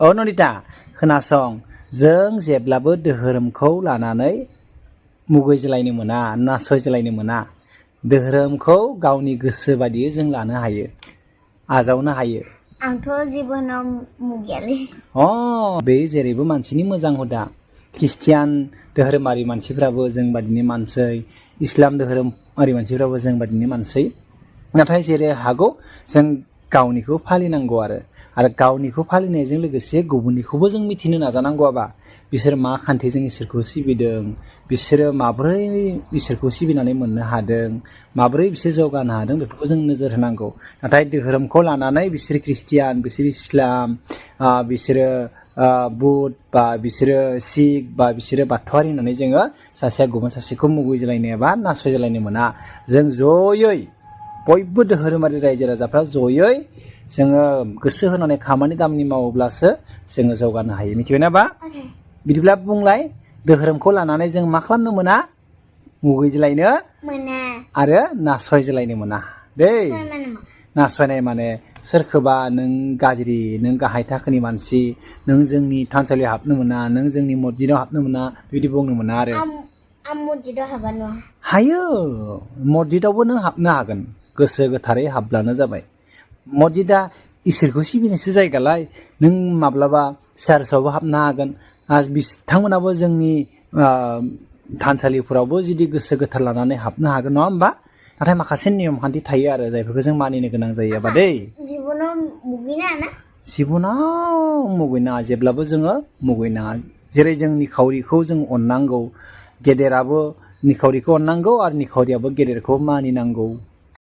ननिता खोनासं जों जेब्लाबो धोरोमखौ लानानै मुगैज्लायनो मोना नासयज्लायनो मोना धोरोमखौ गावनि गोसो बादियै जों लानो हायो आजावनो हायो आंथ' जेबोनाव मुगैयालै बे जेरैबो मानसिनि मोजां हुदा ख्रिस्टियान धोरोमारि मानसिफ्राबो जों बादिनो मानसै इस्लाम धोरोमारि मानसिफ्राबो जों बादिनो मानसै नाथाय जेरै हागौ जों गावनिखौ फालिनांगौ आरो गावनिखौ फालिनायजों लोगोसे गुबुननिखौबो जों मिथिनो नाजानांगौ बिसोर मा खान्थिजों इसोरखौ सिबिदों बिसोरो माब्रै इसोरखौ सिबिनानै मोननो हादों माब्रै बिसोर जौगानो हादों बेफोरखौ जों नोजोर होनांगौ नाथाय धोरोमखौ लानानै बिसोर ख्रिस्टियान बिसोर इस्लाम बिसोरो बुध बा बिसोरो सिख बा बिसोरो बाथौआरि होननानै जोङो सासेया गुबुन सासेखौ मुगैज्लायनो एबा नासयज्लायनो मोना जों जयै बयबो धोरोमारि रायजो राजाफ्रा जयै जोङो गोसो होनानै खामानि दामानि मावोब्लासो जोङो जौगानो हायो मिथिबायना बा बिदिब्ला बुंलाय धोरोमखौ लानानै जों मा खालामनो मोना मुगैज्लायनो मोना आरो नासयज्लायनो मोना दै नासयनाय माने सोरखौबा नों गाज्रि नों गाहाय थाखोनि मानसि नों जोंनि थानसालियाव हाबनो मोना नों जोंनि मस्जिदाव हाबनो मोना बिदि बुंनो मोना आरो आं मस्जिदाव हाबा नङा हायो मस्जिदावबो नों हाबनो हागोन गोसो गोथारै हाबब्लानो जाबाय मस्जिदा इसोरखौ सिबिनायसो जायगालाय नों माब्लाबा चार्चआवबो हाबनो हागोन बिथांमोनाबो जोंनि थानसालिफोरावबो जुदि गोसो गोथार लानानै हाबनो हागोन नङा होमबा नाथाय माखासे नियम खान्थि थायो आरो जायफोरखौ जों मानिनो गोनां जायो दै जिबनाव मुगैनाङा ना जिबनाव मुगैनाङा जेब्लाबो जोङो मुगैनाङा जेरै जों निखावरिखौ जों अननांगौ गेदेराबो निखावरिखौ अननांगौ आरो निखावरियाबो गेदेरखौ मानिनांगौ